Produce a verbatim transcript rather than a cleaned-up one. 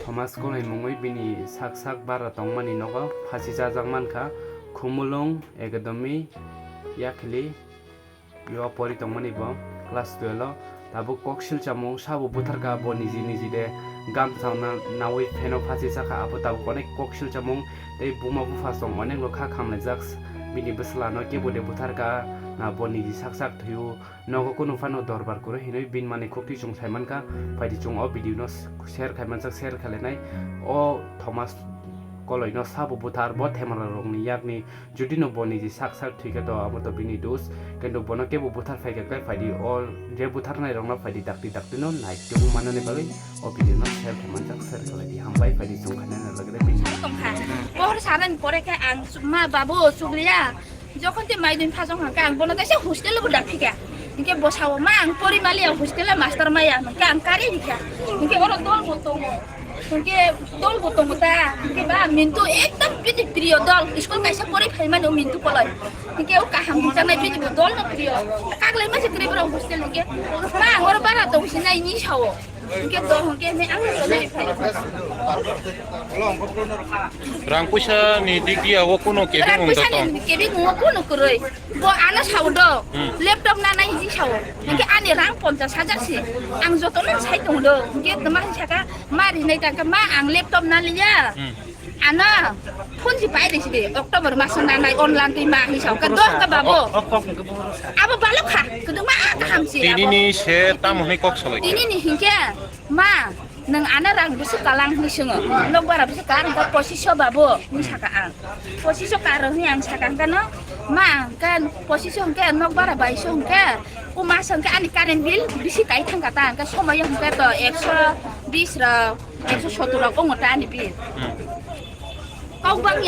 Thomas Koloi mungwi bini sak sak bara tongmani nogo phasi chajak mankha Khumulwng Academy yakhli. Yo pori tongmani bo class twelve o. Tabuk kok silchamung sabo butharkha bo niji niji de gamsa na nawi pheno phasi chakha abo tabuk onek kok silchamung tei buma bupha song onek no kha khamlaijak bini bwsla no kebo de butharkha na bo niji sak sak thwiyo nogo kunu phano dorbar kwrwi hinwi bini mani khukti chwng saimankha phaidi chwng o video no share khaimanjak share khailainai o Thomas Koloi no sabo buthar bo themara rokni yakni Judino bo niji sak sak thwikhe to abo to bini dos, kintu bono kebo buthar phaikha khe phaidi o je butharnai rokno phaidi dakti dakti no naitung manani bagwi o video no share khe manjak share khlai di hambai phaidi chwng khainani lagre bini. Tongkha. Pohor sanani pore khe ang ma babu chukliya jokhon te maidin phajong hangkhe ang bono kaisa hostel bo dakphikha. Hinkhe bo sao ma ang pori maliya hostel master maya hwnkhe ang kari hikha. Hinkhe oro dol bo tongo. Hwnkhe dol bo tongo ta, hwnkhe ba Mintu ekdom bini priyo dol, school kaisa porwi phaimani o Mintu Koloi. Hwnkhe o kaham hwnjaknai bini bo dol no priyo. Kaglai ma se kwrwi borok hostel hwnkhe, ma ang oro bara tong sinai ni sao. Hwnkhe dol hwnkhe hwnwi ang no tonwi phai. Rang puisa ni dik dia o kuno kebeng wng da tong. Rang puisa ni kebeng wng o kuno kwrwi. Bo ano sao do, Hmm. laptop na nai hinwi sao. Hwnkhe ani rang ponchas hajar se. Ang jotono sai tong do. Hwnkhe tama hinwi saka, ma rinai tangkha, ma ang laptop na liya. Hmm. Ano phone si pai risi de, October maso na nai online twi ma hinwi sao. Ka dong ka babo. Abo balok kha, kudu ma kaham si. Tini abo. Ni se tam hwnwi kok salai. Tini ni hwnkhe, ma. Nwng ano rang bwswk kalang hinwi swngo. Nokbar bwswk kalang hwnkhe pochisho babu hinwi saka ang. Pochisho karo hinwi ang saka hwnkhe no, ma hwnkhe pochisho hwnkhe nokbar baiso hwnkhe, o mas hwnkhe ani current bill bisi tai thangkha ta hwnkhe somoyo hwnkhe to ekso bis rok, ekso sottor rok wngo ta ani bill. Hmm. Kok bang